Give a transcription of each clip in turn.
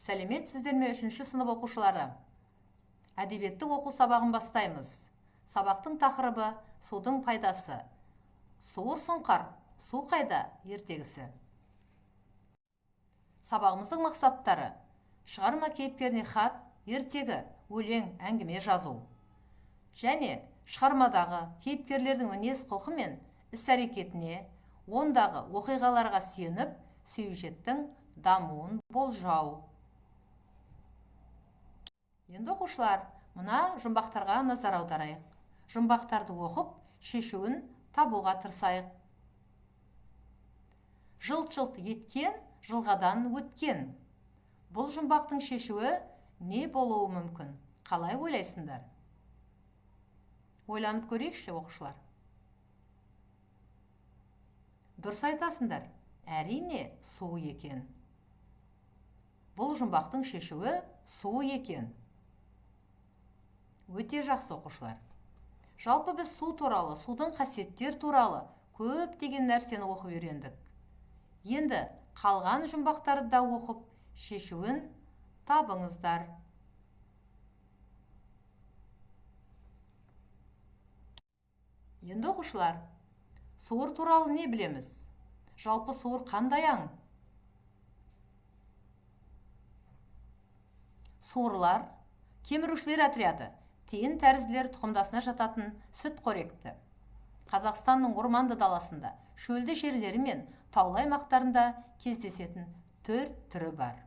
Сәлеметсіздер ме, үшінші сынып оқушылары? Әдебиеттік оқу сабағын бастаймыз. Сабақтың тақырыбы: судың пайдасы. Суыр сұңқар, су қайда ертегісі. Сабағымыздың мақсаттары: шығарма кейіпкеріне хат, ертегі, өлең, әңгіме жазу және шығармадағы кейіпкерлердің мінез-құлқы мен іс-әрекетіне, ондағы оқиғаларға сүйеніп, сюжеттің дамуын болжау. Енді, оқушылар, мына жұмбақтарға назар аударайық. Жұмбақтарды оқып, шешуін табуға тырысайық. Жылт-жылт еткен, жылғадан өткен. Бұл жұмбақтың шешуі не болуы мүмкін? Қалай ойлайсыңдар? Ойланып көрейікші, оқушылар. Дұрыс айтасыңдар, әрине, су екен. Бұл жұмбақтың шешуі су екен. Өте жақсы, оқушылар. Жалпы біз су туралы, судың қасиеттері туралы көптеген нәрсені оқып үйрендік. Енді қалған жұмбақтарды да оқып, шешуін табыңыздар. Енді, оқушылар, суыр туралы не білеміз? Жалпы суыр қандай аң? Суырлар кемірушілер отряды, тиін тәрізділер тұқымдасына жататын сүт қоректі. Қазақстанның орманды даласында, шөлді жерлері мен таулы аймақтарында кездесетін 4 түрі бар.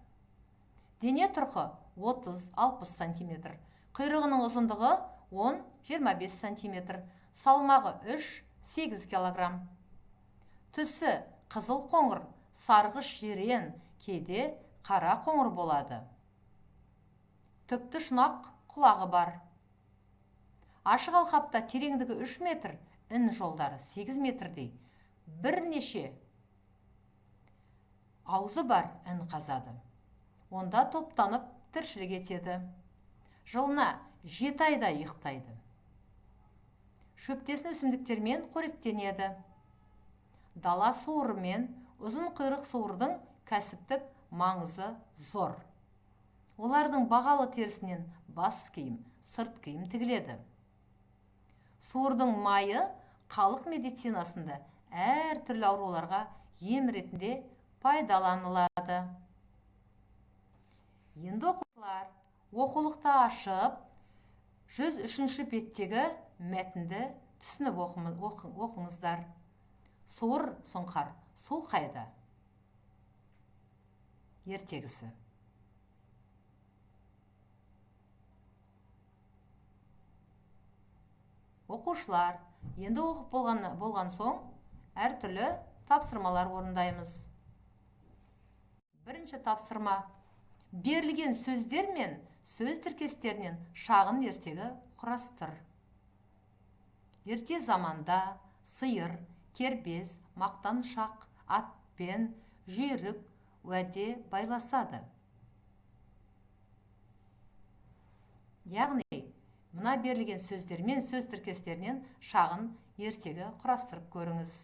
Дене тұрқы 30-60 сантиметр, құйрығының ұзындығы 10-25 сантиметр, салмағы 3-8 килограмм. Түсі қызыл қоңыр, сарғыш жирен, кейде қара қоңыр болады. Түкті шұнақ құлағы бар. Ашық алқапта тереңдігі 3 метр, ін жолдары 8 метрдей, бірнеше аузы бар ін қазады. Онда топтанып тіршілік етеді. Жылына 7 айда ұйықтайды. Шөптесін өсімдіктермен қоректенеді. Дала суыры мен ұзын құйрық суырдың кәсіптік маңызы зор. Олардың бағалы терісінен бас киім, сырт киім тігіледі. Суырдың майы халық медицинасында әр түрлі ауруларға ем ретінде пайдаланылады. Енді, оқушылар, оқулықты ашып, 103 беттегі мәтінді түсініп оқыңыздар. Суыр сұңқар, су қайда? Ертегісі. Оқушылар, енді оқып болған соң әртүрлі тапсырмалар орындаймыз. Бірінші тапсырма. Берілген сөздер мен сөз тіркестерінен шағын ертегі құрастыр. Ерте заманда сиыр, кербез, мақтаншақ атпен жүйрік уәде байласады. Яғни, мына берілген сөздер мен сөз тіркестерінен шағын ертегі құрастырып көріңіз.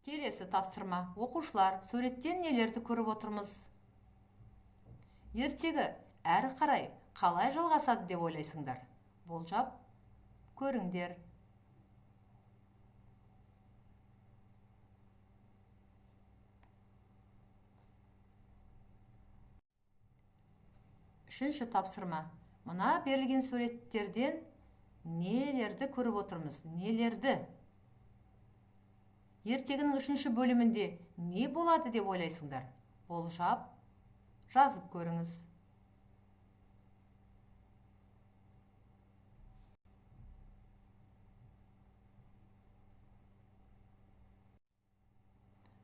Келесі тапсырма. Оқушылар, суреттен нелерді көріп отырмыз? Ертегі әрі қарай қалай жалғасады деп ойлайсыңдар? Болжап көріңдер. Үшінші тапсырма. Мына берілген суреттерден нелерді көріп отырмыз? Нелерді? Ертегінің үшінші бөлімінде не болады деп ойлайсыңдар? Болжап, жазып көріңіз.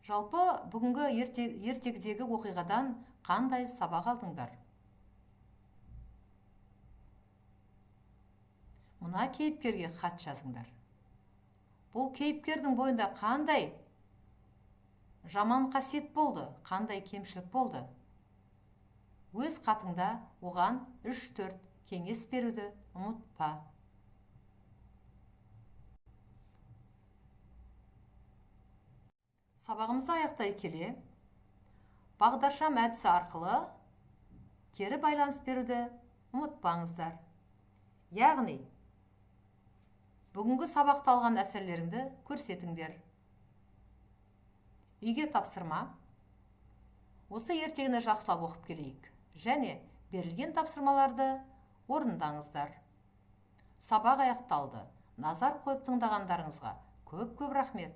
Жалпы бүгінгі ертегідегі оқиғадан қандай сабақ алдыңдар? Мына кейіпкерге хат жазыңдар. Бұл кейіпкердің бойында қандай жаман қасиет болды, қандай кемшілік болды? Өз хатыңда оған 3-4 кеңес беруді ұмытпа. Сабағымызды аяқтай келе, бағдаршам әдісі арқылы кері байланыс беруді ұмытпаңыздар. Яғни бүгінгі сабақта алған әсерлеріңді көрсетіңдер. Үйге тапсырма: осы ертегіні жақсылап оқып келейік және берілген тапсырмаларды орындаңыздар. Сабақ аяқталды. Назар қойып тыңдағандарыңызға көп көп рахмет.